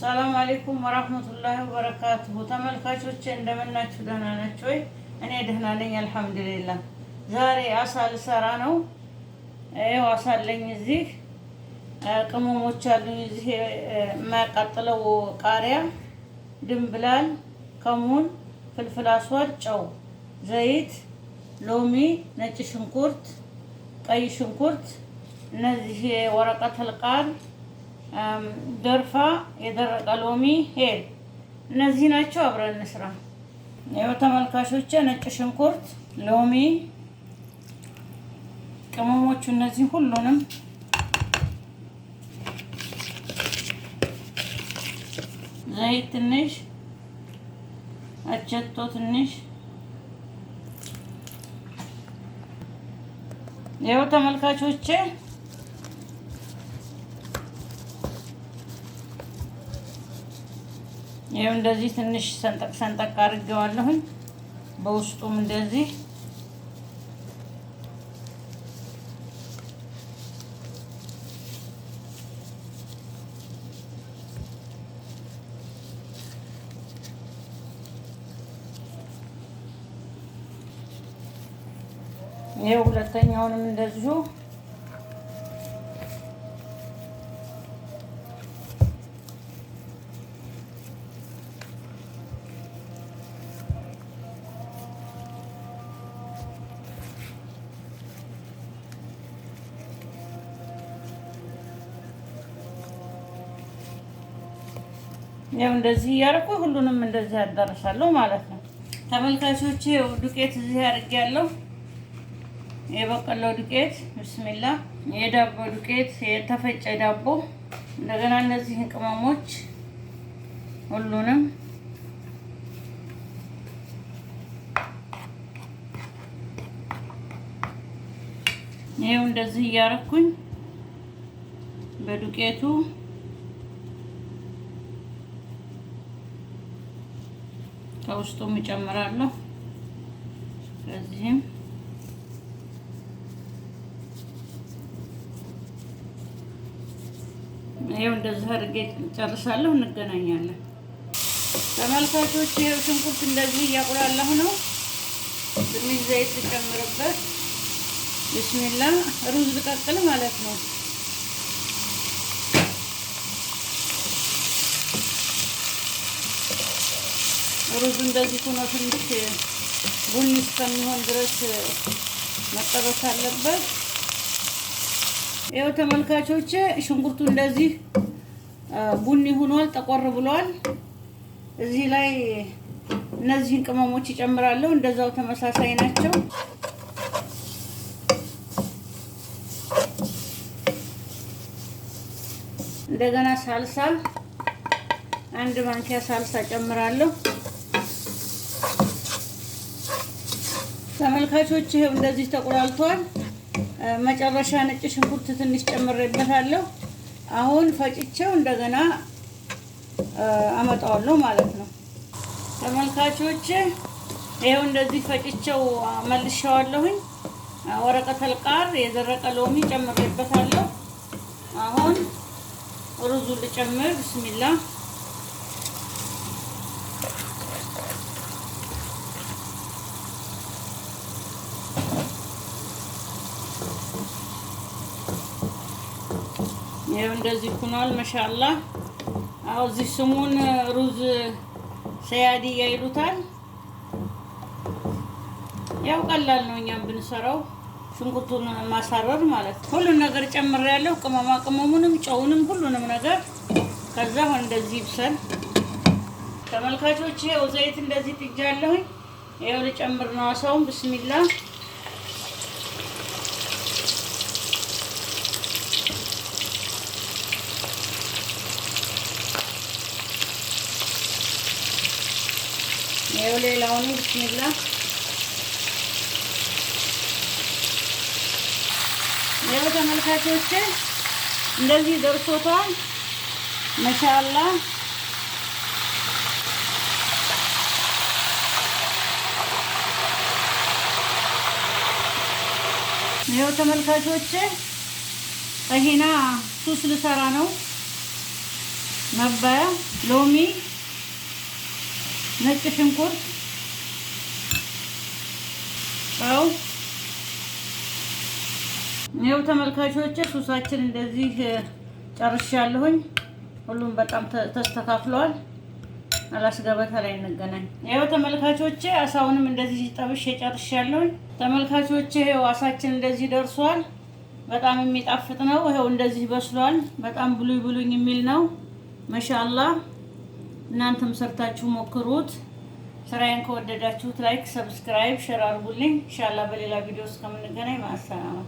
ሰላም አለይኩም ወራህመቱላሂ ወበረካቱሁ። ተመልካቾቼ እንደምናችሁ ደህና ናችሁ ወይ? እኔ ደህና ነኝ አልሐምዱሊላህ። ዛሬ አሳ ልሰራ ነው። ይኸው አሳ አለኝ እዚህ፣ ቅመሞች አሉኝ እዚህ፣ የማያቃጥለው ቃሪያ፣ ድንብላል፣ ከሙን፣ ፍልፍል አስዋድ፣ ጨው፣ ዘይት፣ ሎሚ፣ ነጭ ሽንኩርት፣ ቀይ ሽንኩርት፣ እነዚህ ወረቀት ልቃር፣ ደርፋ፣ የደረቀ ሎሚ፣ ሄል እነዚህ ናቸው። አብረን እንስራ። ይኸው ተመልካቾቼ ነጭ ሽንኩርት፣ ሎሚ፣ ቅመሞቹ እነዚህ ሁሉንም ዘይት ትንሽ፣ አቸቶ ትንሽ። ይኸው ተመልካቾቼ ይኸው እንደዚህ ትንሽ ሰንጠቅ ሰንጠቅ አድርጌዋለሁኝ። በውስጡም እንደዚህ ይኸው ሁለተኛውንም እንደዚሁ። ያው እንደዚህ እያደረኩ ሁሉንም እንደዚህ ያዳርሳለሁ ማለት ነው። ተመልካቾቼ ዱቄት እዚህ አድርጌያለሁ። የበቆሎ ዱቄት ብስሚላ፣ የዳቦ ዱቄት፣ የተፈጨ ዳቦ፣ እንደገና እነዚህን ቅመሞች ሁሉንም ይኸው እንደዚህ እያደረኩኝ በዱቄቱ ከውስጡም እጨምራለሁ። ከዚህም ይኸው እንደዚህ አድርጌ ጨርሳለሁ። እንገናኛለን ተመልካቾች። ይኸው ሽንኩርት እንደዚህ እያቁላለሁ ነው። ትንሽ ዘይት ልጨምርበት። ብስሚላ፣ ሩዝ ልቀቅል ማለት ነው። ሩዙ እንደዚህ ሆኖ ትንሽ ቡኒ እስከሚሆን ድረስ መጠበስ አለበት። ይኸው ተመልካቾቼ ሽንኩርቱ እንደዚህ ቡኒ ሆኗል፣ ጠቆር ብሏል። እዚህ ላይ እነዚህን ቅመሞች ይጨምራለሁ። እንደዛው ተመሳሳይ ናቸው። እንደገና ሳልሳ አንድ ማንኪያ ሳልሳ ጨምራለሁ። ተመልካቾች ይሄው እንደዚህ ተቆላልቷል። መጨረሻ ነጭ ሽንኩርት ትንሽ ጨምሬበታለሁ። አሁን ፈጭቼው እንደገና አመጣዋለሁ ማለት ነው። ተመልካቾች ይሄው እንደዚህ ፈጭቼው መልሼዋለሁኝ። ወረቀተ ልቃር፣ የደረቀ ሎሚ ጨምሬበታለሁ። አሁን ሩዙ ልጨምር። ብስሚላ። ይኸው እንደዚህ ሆኗል። መሻአላህ። አዎ እዚህ ስሙን ሩዝ ሰያድያ ይሉታል። ያው ቀላል ነው፣ እኛም ብንሰራው ሽንኩርቱን ማሳረር ማለት ነው። ሁሉን ነገር ጨምሬያለሁ። ቅመማ ቅመሙንም ጨውንም ሁሉንም ነገር። ከዛ አሁን እንደዚህ ይብሰል። ተመልካቾች ይኸው ዘይት እንደዚህ ጥጃለሁኝ። ይኸው ልጨምር ነው አሳውን። ብስሚላ። ይኸው ሌላውን ብስሚላ። ይኸው ተመልካቾች እንደዚህ ደርሶታል። መሻአላ። ይኸው ተመልካቾች ጠሂና ሱስ ልሰራ ነው። ማባያ፣ ሎሚ፣ ነጭ ሽንኩርት፣ ጨው። ይኸው ተመልካቾቼ ሶሳችን እንደዚህ ጨርሻለሁኝ። ሁሉም በጣም ተስተካክሏል። አላስ ገበታ ላይ እንገናኝ። ይኸው ተመልካቾቼ አሳውንም እንደዚህ ጠብሼ ጨርሻለሁኝ። ተመልካቾቼ ይኸው አሳችን እንደዚህ ደርሷል። በጣም የሚጣፍጥ ነው። ይኸው እንደዚህ በስሏል። በጣም ብሉኝ ብሉኝ የሚል ነው። ማሻአላህ እናንተም ሰርታችሁ ሞክሩት። ስራዬን ከወደዳችሁት like፣ subscribe፣ share አድርጉልኝ። ኢንሻአላህ በሌላ ቪዲዮ እስከምንገናኝ ማሰላማ።